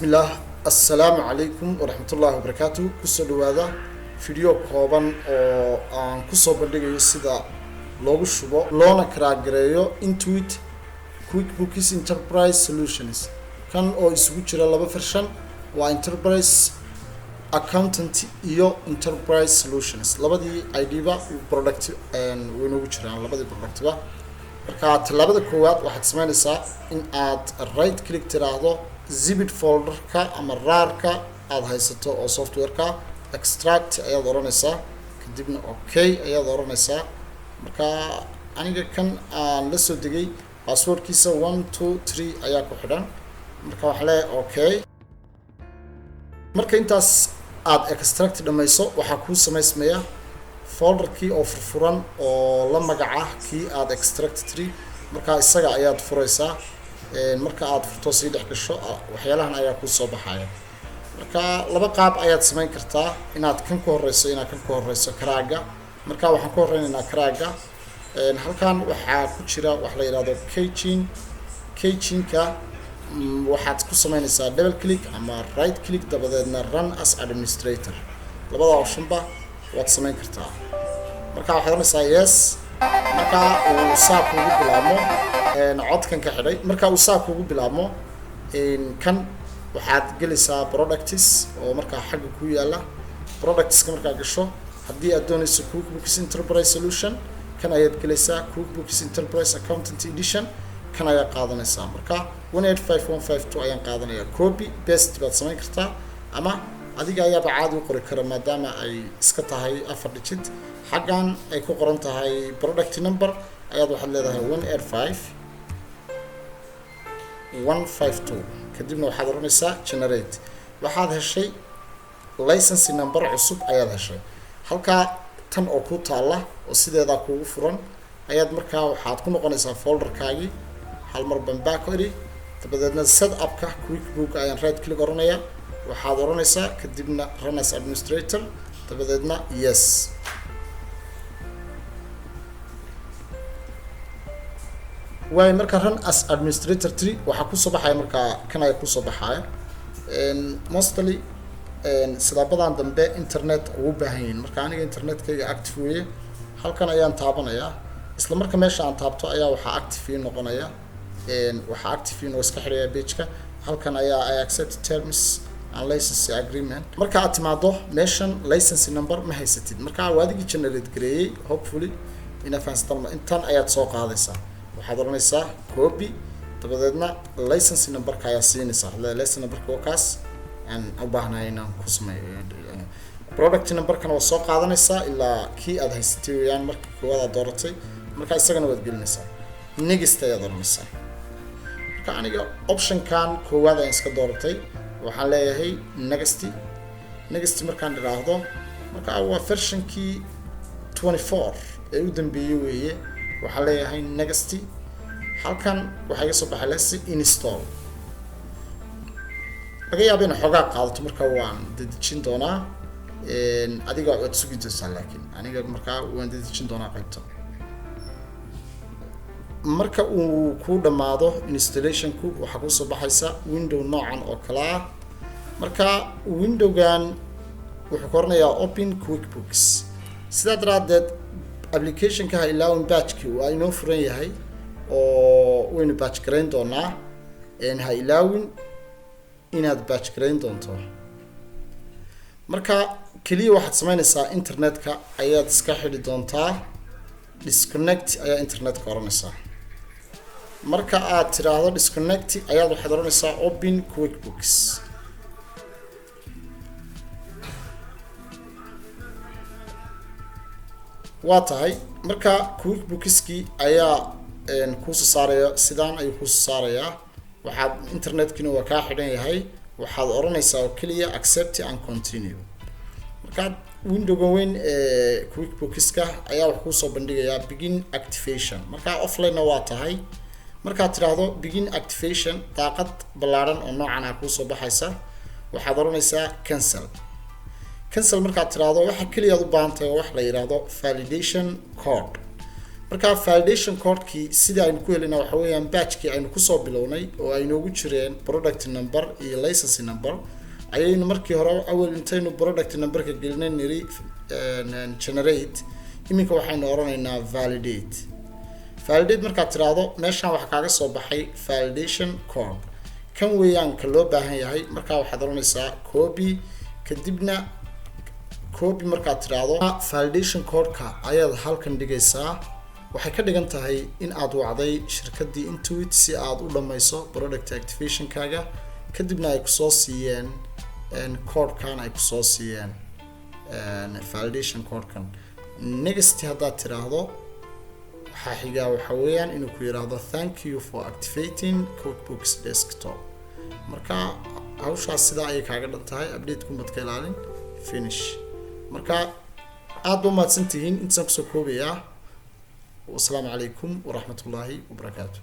Bismillaah, assalaamu calaykum waraxmatullaahi wabarakaatu. Kusoo dhawaada video kooban oo aan kusoo bandhigayo sida loogu shubo loona crack gareeyo Intuit QuickBooks Enterprise Solutions, kan oo isugu jira laba version, waa Enterprise Accountant iyo Enterprise Solutions. Labadii ID-ba product way noogu jiraan, labadii productba. Marka tallaabada koowaad waxaad sameynaysaa in aad right click tiraahdo zipped folderka ama RAR-ka aada haysato oo software-ka, extract ayaad odhanaysaa, kadibna okay ayaad odhanaysaa. Marka aniga kan aan la soo degay passwordkiisa 123 ayaa ku xidhan. Marka waxaa leeyahay okay. Marka intaas aada extract dhamayso, waxaa kuu samaysmaya folderkii oo furfuran oo la magaca kii aada extract tiri. Marka isaga ayaad furaysaa. Marka aada furto, sii dhex gasho, waxyaalahan ayaa kuu soo baxaya. Marka laba qaab ayaad samayn kartaa: inaad kan ku horeyso, inaad kan ku horeyso crack-ga. Marka waxaan ku horeynaynaa crack-ga. Halkan waxaa ku jira wax la yidhahdo keygen. Keygenka waxaad ku sameynaysaa double click ama right click, dabadeedna run as administrator. Labada optionba waad samayn kartaa. Marka waxaad oranaysaa yes. Marka uu saa kuugu bilaabmo, codkan ka xidhay, marka uu saa kuugu bilaabmo kan, waxaad gelaysaa products oo markaa xagga ku yaala. Productska markaa gasho, haddii aad doonayso QuickBooks Enterprise Solution, kan ayaad gelaysaa. QuickBooks Enterprise Accountant Edition, kan ayaa qaadanaysaa. Marka 185152 ayaan qaadanaya. Copy paste baad samayn kartaa ama adiga ayaaba caadi u qori kara, maadaama ay iska tahay afar digit. Xaggan ay ku qoran tahay product number ayaad waxaad leedahay 185152, kadibna waxaad oranaysaa generate. Waxaad heshay license number cusub ayaad heshay. Halkaa tan oo ku taalla oo sideedaa kuugu furan ayaad markaa waxaad ku noqonaysaa folderkaagii. Hal mar baan back iri, dabadeedna set upka QuickBook ayaan right click oranaya. Waxaad oranaysaa kadibna run as administrator, dabadeedna yes. Waayo, marka run as administrator tiri, waxaa kusoo baxaya markaa kan ayaa kusoo baxaya. Mostly sidaabadan dambe internet ugu baahan yihiin. Marka aniga internetkayga active weeye, halkan ayaan taabanayaa. Isla marka meesha aan taabto ayaa waxaa active ii noqonaya, waxaa active ii noo iska xidhaya pageka. Halkan ayaa I accept terms and license agreement. Marka aad timaado meeshan, license number ma haysatid. Marka waa adigii generate gareeyey, hopefully ina fahansataan. Intan ayaad soo qaadaysaa, waxaad odhanaysaa copy, dabadeedna license numberka ayaa siinaysaa. Waxaad leedahay license numberka waa kaas aan u baahnahay inaan ku sameeyo. Product numberkana waa soo qaadanaysaa, ilaa kii aad haysatay weeyaan marka koowaad aad dooratay. Marka isagana waad gelinaysaa, next ayaad odhanaysaa. Marka aniga optionkan koowaad ayaan iska dooratay. Waxaan leeyahay next. Next markaan idhaahdo, marka waa versionkii 24 ee u dambeeyey weeye. Waxaan leeyahay next. Halkan waxaa iga soo baxay let's install. Laga yaaba inay xoogaa qaadato, marka waan dedejin doonaa. Adiga waad sugi doontaa, laakiin aniga markaa waan dedejin doonaa qaybta. Marka uu ku dhamaado installationku, waxaa kusoo baxaysa window noocan oo kale ah. Marka windowgan wuxuu ku oranayaa open QuickBooks. Sidaa daraaddeed applicationka ha ilaawin, patchki waa inoo furan yahay oo waynu patch garayn doonaa. Ha ilaawin inaad patch garayn doonto. Marka keliya waxaad sameynaysaa internetka ayaad iska xidhi doontaa. Disconnect ayaa internetka oranaysaa. Marka aad tiraahdo disconnect ayaad waxaad oranaysaa open QuickBooks. Waa tahay, marka QuickBookskii ayaa kuusoo saaraya. Sidaan ayuu kuusoo saarayaa. Waxaad internetkiina waa kaa xidhan yahay. Waxaad oranaysaa oo keliya accept and continue. Marka windowga weyn ee QuickBookska ayaa wax kuusoo bandhigayaa begin activation. Marka offline-na waa tahay. Markaad tiraahdo begin activation, daaqad ballaaran oo noocan ah kuusoo baxaysa. Waxaad oranaysaa cancel. Cancel markaad tiraahdo, waxa keliya aad u baahan tahay wax la yidhaahdo validation code. Marka validation codekii sidii aynu ku helayna waxa weeyaan batchkii aynu kusoo bilownay oo ay noogu jireen product number iyo license number ayaynu markii hore awal intaynu product numberka gelinay niri generate. Iminka waxaynu oranaynaa validate. Validate markaad tiraahdo, meeshan waxaa kaaga soo baxay validation code. Kan weeyaan ka loo baahan yahay. Markaa waxaad oranaysaa copy. Kadibna copy markaad tiraahdo, validation codeka ayaad halkan dhigaysaa. Waxay ka dhigan tahay in aad wacday shirkaddii Intuit si aad u dhammayso product activationkaaga, kadibna ay kusoo siiyeen codekan, ay kusoo siiyeen validation codekan. Next haddaad tiraahdo, waxaa xigaa waxa weeyaan inuu ku yiraahdo "Thank you for activating QuickBooks Desktop." Marka hawshaas sidaa ayay kaaga dhan tahay. Update kumad ka ilaalin, finish. Marka aad ba umahadsan tihiin, intaasaan kusoo koobayaa. Wasalaamu calaykum waraxmatullaahi wabarakaatu.